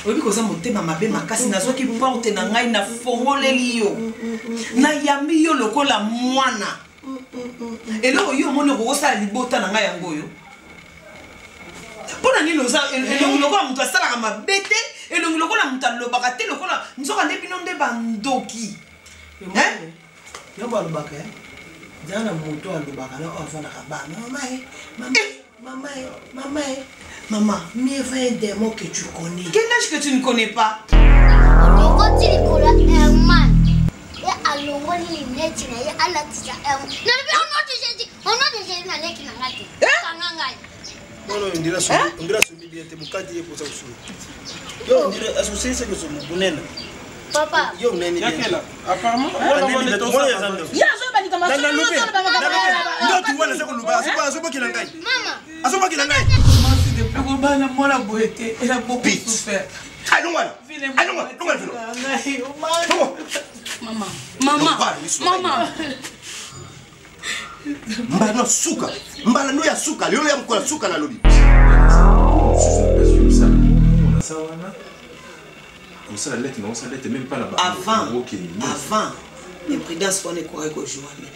Oyebi koza motema mabe makasi. Nazwaki porte na ngai, nafongoleli yo, nayambi yo lokola mwana. Eloko yo omoni okokosala libota na ngai yango oyo, mpo na nini oza elongi lokola moto asalaka mabe te, elongi lokola moto alobaka te, lokola nzoka nde bino nde bandoki? Yo balobaka nzala na moto alobaka na oyo avandaka ba mama e mama mama e mama e mama. Mieux vaut un démon que tu connais. Quel âge que tu ne connais pas. Okoti likolo ya Herman, ye alongoli lineti na ye, alatisa Herman. Nalobi au nom de Jésus, au nom de Jésus, naleki na nga te, kanga ngai. Non, non, ndira sombi, ndira sombi bien te mukati ye posa kusulu. Yo ndira asusi se ko bunene. Papa. Yo neni bien. Yakela. Apparemment, ye azoyeba likambo. Ndoto wana eza koloba azobokela ngai. Mama. Azobokela ngai. Depuis kobana mwana boye te, elle a beaucoup souffert. Alongwana. Alongwana, longwana vino. Mama, mama, mama. Mbala no suka. Mbala no ya suka, lelo ya mkola suka nalobi. Kosala lete na osala lete même pas na avant avant imprudence wana ekokaki kojoame,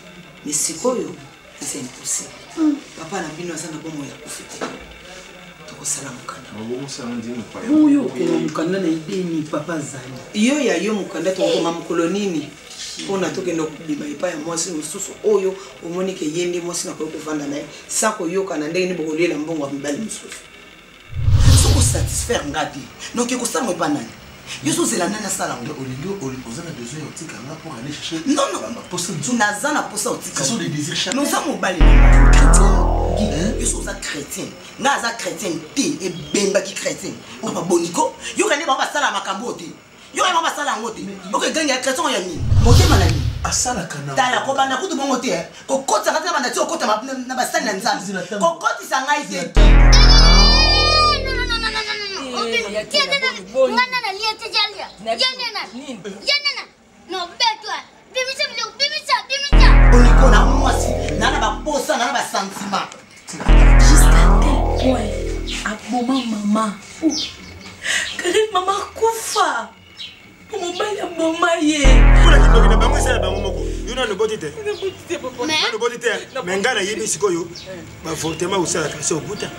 mais sikoyo c'est impossible. Papa na bino aza na bomoi ya kufi te, tokosala mokanda. Oyo okoma mokanda na ideni, papa azali. Yo ya yo mokanda tokokoma mokolo nini mpona tokende kobima epai ya mwasi mosusu oyo omoni ke ye nde mwasi nakoki kovanda na ye sa koyokana? Ndenge nini bokoliela mbongo ya mibali mosusu? Soki osatisfaire nga te, noke kosala epa nani? Yo sozela nani asala yango? Olingi, oza na besoin ya otika nga pour aller chercher? Non, non, naza na posa otika. Ce sont des désirs charnels. Noza mobali na nga chrétien, yo so oza chrétien, nga aza chrétien te. Ebembaki chrétien, papa boniko, yoka nde bango basala makambo oyo te, yoka bango basala yango te. Oke gangi ya chrétien oyo ya nini? Motema na nini? Asalaka na tala kobanda kutu bongo te, kokotisa kati na banda ti okota na basali na Nzambe, kokotisa ngai te. Nga nana lia te, jalia ya nana ya nana no betwa, bimisa biloko, bimisa, bimisa. Boniko na mwasi na na baposa na na basentiment. Jusqu'à quel point aboma mama Karine? Mama akufa, mobali aboma ye. Mpona kindoki na bango, esala bango moko. Yo nano oboti te, nano oboti te, me ngai nayebi sikoyo baavortement osalaka se obuta.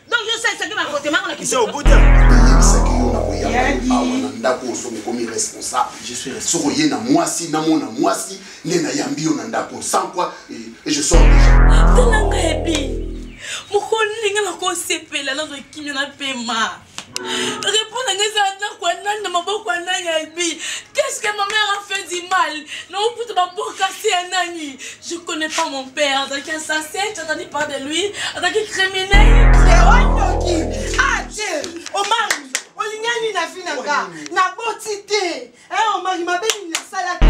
Donc yo osalisaki baavortement ngo na se obuta. Nayebisaki yo na koyamba awa na ndako oyo, soki okomi responsable, soki oye na mwasi, namona mwasi nde nayambi yo na ndako, sans quoi et je sors déjà. Tala ngai ebi mokolo ndenge nakosepela, nazwa kimia na pema. Répondre ngai, eza ndako ya nani, na maboko ya nani? Albi, qu'est-ce que ma mère a fait du mal? Naoputa babokasi ya nani? Je connais pas mon père, azalaki assassin, tu as entendu parler de lui, azalaki criminel. Onoki ate Omari, olingani na vi na nga, naboti te. Omari, mabe nini nasalaki?